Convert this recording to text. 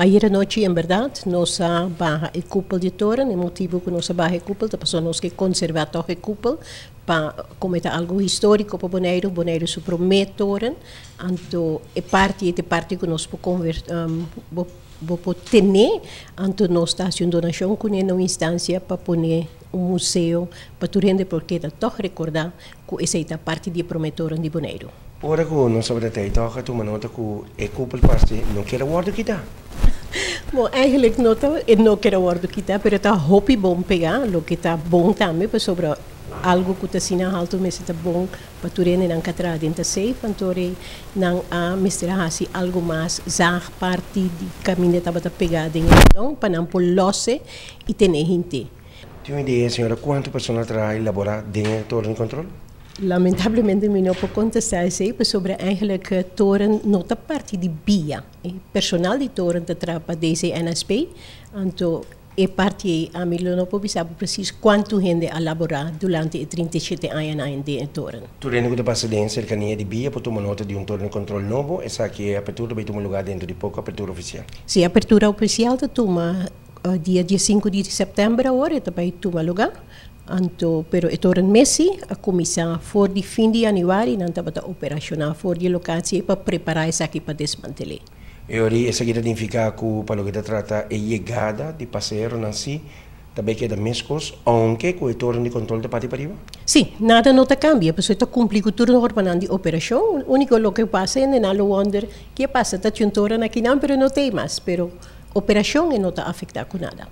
Ayera nochi, en bèrdat, nos a baha e kupel di toren. E motibu ku nos a baha e kupel ta pasobra nos ke konservá tòg e kupel pa komo e ta algu históriko pa Boneiru, Boneiru su promé toren. Anto e parti ei ta e parti ku nos por bo bo por tene. Anto nos ta hasi un donashon kuné na un instansia pa pone un museo pa tur hende por keda tòg rekordá ku esei ta parti di e promé toren di Boneiru. Ora ku nos tabata ta ei tòg a tuma nota ku e kupel parse no kier a wòrdu kitá. Bon, eigenlijk no ta e no kier a wòrdu kitá, pero ta hopi bon pegá, loke ta bon tambe pasobra algu ku ta asina haltu mester ta bon pa tur hendenan ka traha den ta safe, anto rei nan a mester a hasi algu mas zaag parti di kaminda tabata pegá den e beton pa nan por lòs'e i tene hint'e. Tin un idea, señora, kuantu persona traha i laborá den e toren di kòntròl? Lamentablemente mi no por contesta esey pasobra eigenlijk toren no ta parti di bia. E personal di toren ta traha pa DCNSP, anto e parti ey ami lo no por bisa bo precies cuanto hende a labora durante e 37 añanan den e toren. Tur hende cu ta pasa den cercania di bia por tuma nota di un toren di control nobo. Esaki e apertura ta bay tuma lugar dentro di poco, apertura oficial. Si, apertura oficial ta tuma dia 15 di september awor e ta bay tuma lugar. Anto, pero e toren mes si a kuminsá for di fin di yanüari, nan tabata operashoná for di e lokatie ei pa prepará esaki pa desmantel'é. E ora ei esaki ta nifiká ku pa loke ta trata e yegada di pasaheronan si ta bai keda meskos, ounke ku e toren di kontrol ta parti pariba? Si, nada no ta kambia, pasobra e ta kumpli ku tur normanan di operashon. Úniko loke pasa hende nan lo wonder ke pasa, ta tin un toren akinan pero no ta ei mas, pero operashon e no ta afektá ku nada.